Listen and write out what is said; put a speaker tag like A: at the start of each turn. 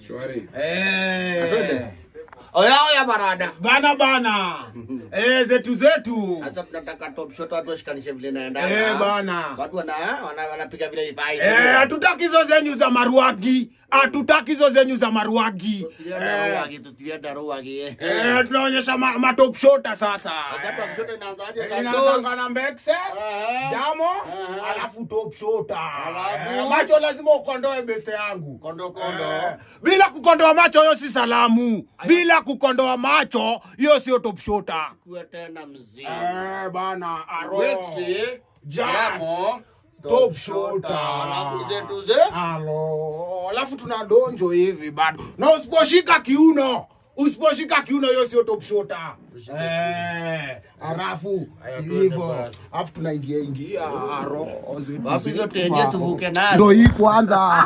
A: Shwari.
B: Eh.
C: Oya oya barada.
B: Bana bana. Eh, zetu zetu.
C: Sasa tunataka top shot watu washikanishe vile naenda.
B: Eh, bana.
C: Watu wanapiga vile ifai.
B: Eh, hatutaki hizo zenyu za maruagi. Hatutaki hizo zenyu za maruagi.
C: Tutilienda
B: Eh,
C: ruagi, tutilienda ruagi. Eh.
B: eh, tunaonyesha ma top shota sasa.
C: Wakati wa kushoto inaanzaje sasa?
B: Inaanza na mbekse,
C: Ehe.
B: jamo,
C: Ehe.
B: alafu top shota.
C: Alafu?
B: Eh, macho lazima ukondoe beste yangu.
C: Kondo kondo.
B: Eh, bila kukondoa macho hiyo si salamu. Bila kukondoa macho hiyo sio top shota.
C: Kuwa tena mzee.
B: Eh, bana, aro.
C: Wexi,
B: Jazz,
C: jamo,
B: top shota.
C: Alafu zetu ze.
B: Alo, alafu tuna donjo hivi bado. Na usiposhika kiuno, usiposhika kiuno hiyo sio top shota. Eh, alafu
C: Haya, tuende
B: hivyo.
C: basi.
B: Alafu tunaingia ingia aro zetu
C: Wapi hizo
B: zetu
C: tenje
B: hapo.
C: tuvuke nazo?
B: Ndo hii kwanza.